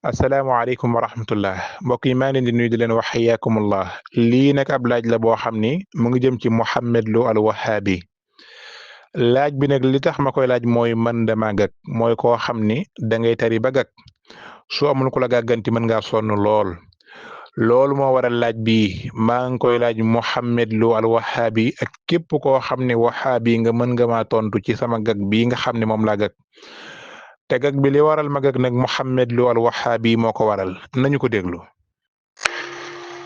asalaamaaleykum wa rahmatullah mbokk yi maa ngi leen di nuyu di leen wax xayaakumullah lii nag ab laaj la boo xam ni mu ngi jëm ci Mouhamed Lo Al Wahabi laaj bi nag li tax ma koy laaj mooy man dama gag mooy koo xam ni da ngay tari ba gag su amul ku la gàgganti mën ngaa sonn lool loolu moo waral laaj bi maa ngi koy laaj Mouhamed Lo Al Wahabi ak képp koo xam ne wahabi nga mën nga maa tontu ci sama gag bii nga xam ne moom laa gag. te gag bi li waral ma gag nag Mouhamed Lo Al Wahabi moo ko waral nañu ko déglu.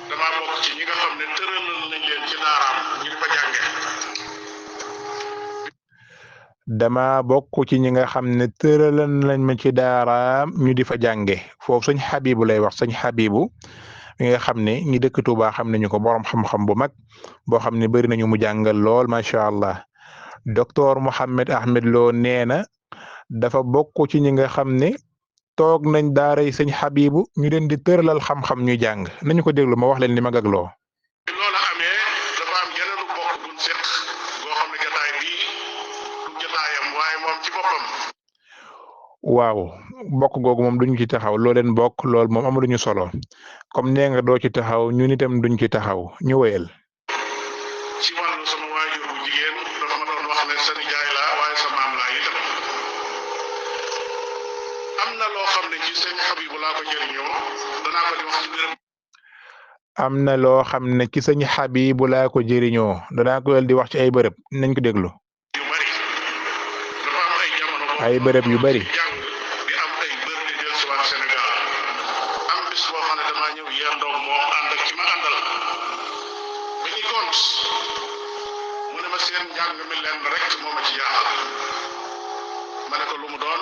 damaa bokk ci ñi nga xam ne tëralal nañ leen ci daaraam ñu di fa jànge. dama bokk ci ñi nga xam ne tëralal nañ ma ci daaraam ñu di fa jànge foofu sëñ Habibu lay wax sëñ Habibu mi nga xam ne ñi dëkk Tuuba xam nañu ko borom xam-xam bu mag boo xam ne bari nañu mu jàngal lool macha allah docteur Mouhamed Ahmed Lo nee na dafa bokk ci ñi nga xam ne toog nañ daaray sëñ Habibu ñu leen di tëralal xam-xam ñuy jàng nañu ko déglu ma wax leen li ma gagloo. loola amee dafa am yeneen bokk buñ seq boo xam ne jotaay bii du jotaayam waaye moom ci boppam. waaw bokk googu moom duñ ci taxaw loo leen bokk loolu moom amaluñu solo comme nee nga doo ci taxaw ñun itam duñ ci taxaw ñu wéyal. ci wàllu sama waajur bu jigéen dafa ma doon wax ne sa nijaay laa waaye sa maam laa itam. am na loo xam ne ci sëñ Habibu laa ko jëriñoo danaa ko di wax ci biir. am na loo xam ne ci sëñ Habibu laa ko jëriñoo danaa ko di wax ci ay bërëb nañ ko déglu. yu bari dafa am ay jamono. ay bërëb yu bari. jàng di am ay bër di del si waat Sénégal am bis boo xam ne damaa ñëw yendoog moom ànd ak ci ma àndal ba ñu gont mu ne ma seen njàng mi lenn rek moo ma ci jaaxal ma ne ko lu mu doon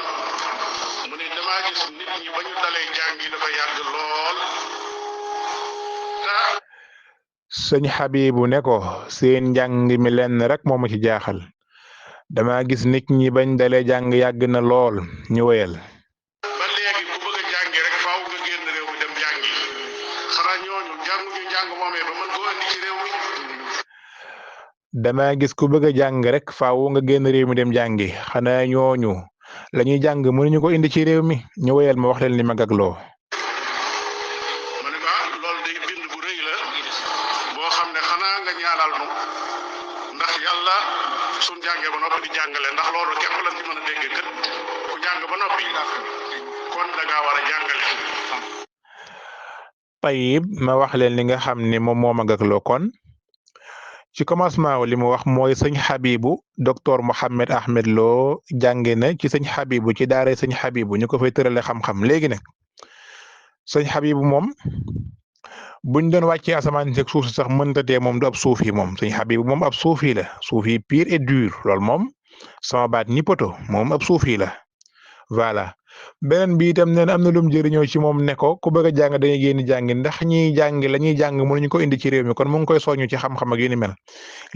mu ne damaa gis nit ñi ba ñu dalee jàng yi dafa yàgg lool sëñ Habibu ne ko seen njàng mi lenn rek moo ma ci jaaxal dama gis nit ñi bañ dalee jàng yàgg na lool ñu wéyal. ba léegi ku bëgg a jàngi rek faaw nga génn réew mi dem jàngi xanaa ñooñu jànguñu njàng moomee ba mën koo indi ci réew mi. dama gis ku bëgg a jàng rek faaw nga génn réew mi dem jàngi xanaa ñooñu la ñuy jàng mënuñu ko indi ci réew mi ñu wéyal ma wax leen li ma gagloo. ma ne ko loolu day bind bu rëy la boo xam ne xanaa nga ñaanal nu ndax yàlla suñ jàngee ba noppi di jàngale ndax loolu képp lañ ci mën a déggee kët ku jàng ba noppi kon da ngaa war a jàngale. tayib ma wax leen li nga xam ne moom moo ma gagloo kon ci commencement li mu wax mooy sëñ Habibu docteur Mouhamed Ahmed Lo jànge na ci sëñ Habibu ci daara sëñ Habibu ñu ko fay tërale xam-xam léegi nag sëñ Habibu moom buñ doon wàccee asamaan si suuf si sax mënta tee moom du ab suufi moom sëñ Habibu moom ab suufi la suufi pur et dur loolu moom sama baat ñi poto moom ab suufi la voilà beneen bi itam nee na am na lum jëriñoo ci moom ne ko ku bëgg a jàng dañuy génn jàngi ndax ñiy jàngi la ñuy jàng mënuñu ko indi ci réew mi kon mu ngi koy soññu ci xam-xam ak yu ni mel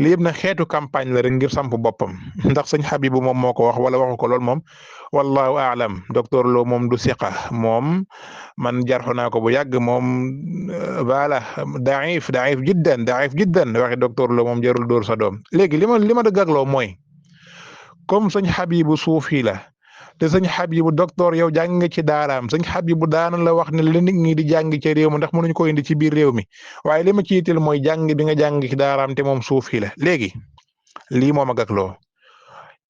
li yëpp na xeetu campagne la rek ngir samp boppam ndax sëñ Habibu moom moo ko wax wala waxu ko lool moom wallahu aalam docteur Lo moom du siqa moom man jarxu naa ko bu yàgg moom voilà daif jiddan waxi docteur Lo moom jarul dóor sa doom léegi li ma dëggagloo mooy comme sëñ Habibu suufi la te sëñ Habibu docteur yow jàng nga ci daaraam sëñ Habibu daana la wax ne la nit ñi di jàng ci réew mi ndax mënuñu ko indi ci biir réew mi waaye li ma ci yitteel mooy jàng bi nga jàng ci daaraam te moom suufi la léegi lii moom a gagloo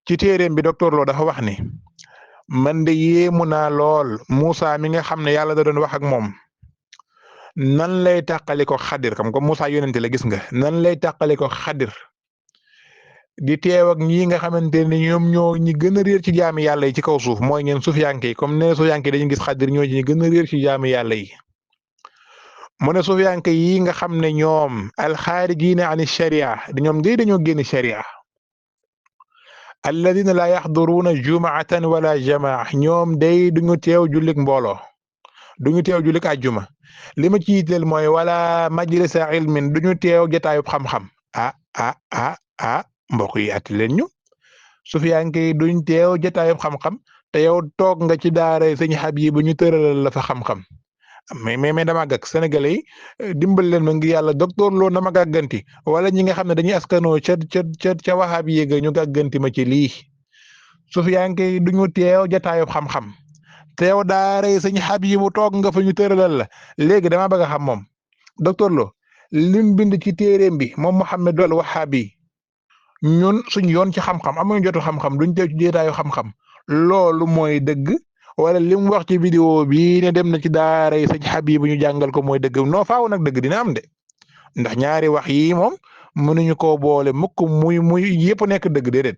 ci téeréem bi docteur Lo dafa wax ni man de yéemu naa lool Moussa mi nga xam ne yàlla da doon wax ak moom nan lay tàqali ko xadir xam ko Moussa yonente la gis nga nan lay tàqali ko xadir di teew ak ñi nga xamante ne ñoom ñoo ñi gën a réer ci jaami yàlla yi ci kaw suuf mooy ngeen sufiyanke yi comme ne sufiyanke dañuy gis xadir ñoo ci ñi gën a réer ci jaami yàlla yi mu ne sufiyanke yi nga xam ne ñoom alxaarijiina ani sharia ñoom day dañoo génn sharia alladina la yaxduruuna jumaatan wala jamaa ñoom day duñu teew jullik mbooloo duñu teew jullik àjjuma li ma ci yitteel mooy wala majlisa ilmin duñu teew jotaayub xam-xam mbokk yi at leen ñu sufiyanke yi duñ teew jotaayub xam-xam te yow toog nga ci daara sëñ Habibu ñu tëralal la fa xam-xam mais dama gàgg sénégalais yi dimbal leen ma ngir yàlla docteur Lo na ma gàgganti wala ñi nga xam ne dañuy askanoo ca wahabi yéega ñu gàgganti ma ci lii sufiyanke yi duñu teew jotaayub xam-xam te yow daaray sëñ Habibu toog nga fa ñu tëralal la léegi dama bëgg a xam moom docteur Lo lim bind ci téeréem bi moom Mouhamed al Wahabi ñun suñ yoon ci xam-xam amuñu jotu xam-xam duñ teew ci déetaayu xam-xam loolu mooy dëgg wala li mu wax ci vidéo bi ne dem na ci daaray sëñ Habibu ñu jàngal ko mooy dëgg noo faaw nag dëgg dina am de ndax ñaari wax yi moom mënuñu koo boole mukk muy yëpp nekk dëgg déedéet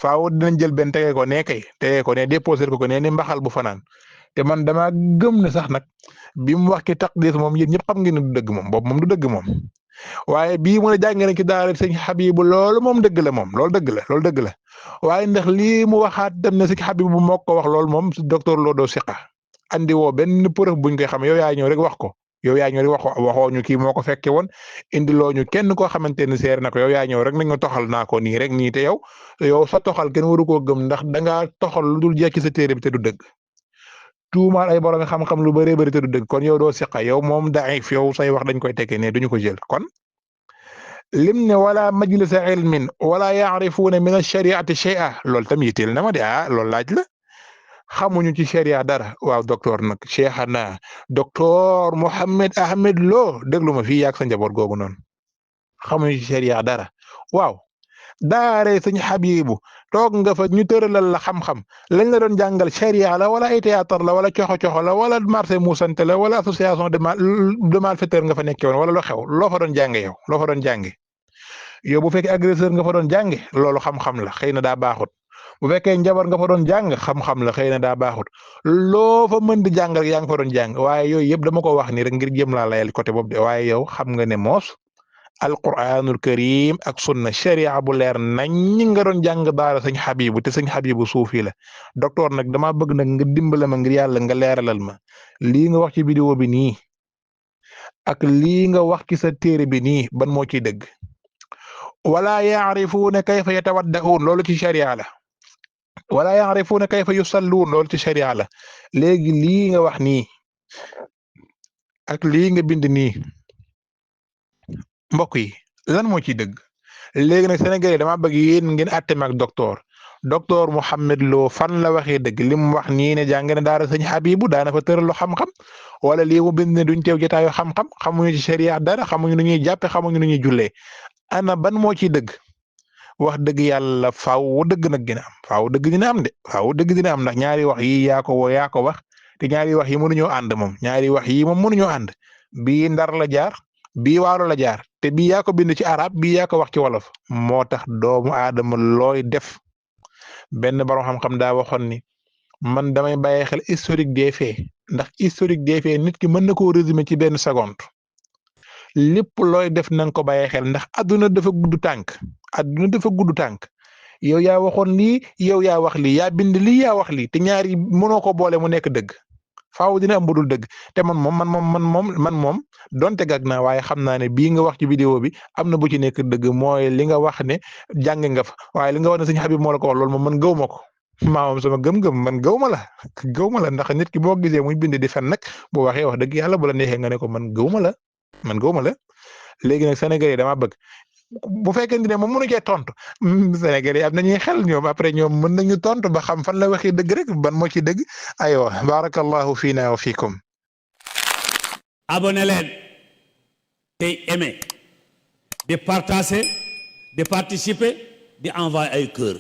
faaw dinañ jël benn tege ko ne kay tege ko ne déposé ko ne ni mbaxal bu fanaan te man dama gëm ne sax nag bi mu wax ci taqdis moom yéen ñëpp xam ngeen ne du dëgg moom boobu moom du dëgg moom waaye bii mu ne jàng na ci daara sëñ Habibu loolu moom dëgg la moom loolu dëgg la waaye ndax lii mu waxaat dem na sëñ Habibu moo ko wax loolu moom docteur Lo doo siqa andi woo benn preuve buñ koy xam yow yaa ñëw rek wax ko yow yaa ñëw rek waxoo ñu kii moo ko fekke woon indiloo ñu kenn koo xamante ne seer na ko yow yaa ñëw rek nañ nga toxal naa ko nii rek nii te yow sa toxal kenn waru koo gëm ndax dangaa toxal lu dul jeex ci sa téere bi te du dëgg tuumaal ay borom xam-xam lu bëree bëri te du dëgg kon yow doo siqa yow moom daif yow say wax dañ koy tekkee ne duñu ko jël kon lim ne wala majlisa ilmin wala yaarifuuna min alshariati shay'a loolu tam yitteel na ma de loolu laaj la xamuñu ci sharia dara waaw docteur nag cheikhana docteur Mouhamed Ahmed Lo déglu ma fii yaag sa njaboot googu noonu xamuñu ci sharia dara waaw daare sëñ Habibu toog nga fa ñu tëralal la xam-xam lañ la doon jàngal sharia la wala ay théâtre la wala coxo-coxo la wala marché muusante la wala association de malfaiteurs nga fa nekkee woon wala lu xew loo fa doon jànge yow loo fa doon jànge yow bu fekkee agresseur nga fa doon jànge loolu xam-xam la xëy na daa baaxut bu fekkee njabar nga fa doon jàng xam-xam la xëy na daa baaxut loo fa mën di jàng rek yaa ngi fa doon jàng waaye yooyu yëpp dama ko wax ni rek ngir jëm laa layal côté boobu de waaye yow xam nga ne moos alquranul karim ak sunna sharia bu leer nañ nga doon jàng daara sëñ Habibu te sëñ Habibu suufi la docteur nag dama bëgg nag nga dimbale ma ngir yàlla nga leeralal ma lii nga wax ci vidéo bi nii ak lii nga wax ci sa téere bi nii ban moo ciy dëgg wala yaarifuuna kayfa yatawadda'uun loolu ci sharia la wala yaarifuuna kayfa yusalluun loolu ci sharia la léegi lii nga wax nii ak lii nga bind nii mbokk yi lan moo ciy dëgg léegi nag Sénégalais dama bëgg yéen ngeen àtte ak docteur Mouhamed Lo fan la waxee dëgg li mu wax nii ne jàng na daara sëñ Habibu daana fa tëral lu xam-xam wala lii mu bind ne duñ teew jotaayu xam-xam xamuñu ci sharia dara xamuñu nu ñuy jàppe xamuñu nu ñuy jullee ana ban moo ciy dëgg wax dëgg yàlla faaw dëgg nag dina am faaw dëgg dina am de faaw dëgg dina am ndax ñaari wax yi yaa ko wax te ñaari wax yi mënuñoo ànd moom ñaari wax yi moom mënuñoo ànd bii ndar la jaar bii waalo la jaar te bii yaa ko bind ci arab bii yaa ko wax ci wolof moo tax doomu aadama looy def benn borom xam-xam daa waxoon ni man damay bàyyi xel historique des faits ndax historique des faits nit ki mën na koo résumer ci benn seconde lépp looy def na nga ko bàyyi xel ndax adduna dafa gudd tànk yow yaa waxoon lii yow yaa wax lii yaa bind lii yaa wax lii te ñaari mënoo ko boole mu nekk dëgg faaw dina am budul dëgg te man moom donte gàgg naa waaye xam naa ne bii nga wax ci vidéo bi am na bu ci nekk dëgg mooy li nga wax ne jàng nga fa waaye li nga wax ne sëñ Habib moo la ko wax loolu moom man gëwuma ko maamam sama gëm-gëm man gëwuma la ndax nit ki boo gisee muy bind di fen nag bu waxee wax dëgg yàlla bu la neexee nga ne ko man gëwuma la léegi nag Sénégalais dama bëgg bu fekkente ne moom mënu cee tontu Sénégalais am nañuy xel ñoom après ñoom mën nañu tontu ba xam fan la waxee dëgg rek ban moo ci dëgg aywa barakallahu fiina wa fiikum. abonné leen tey aimé di partager di participer di envoyer ay cœur.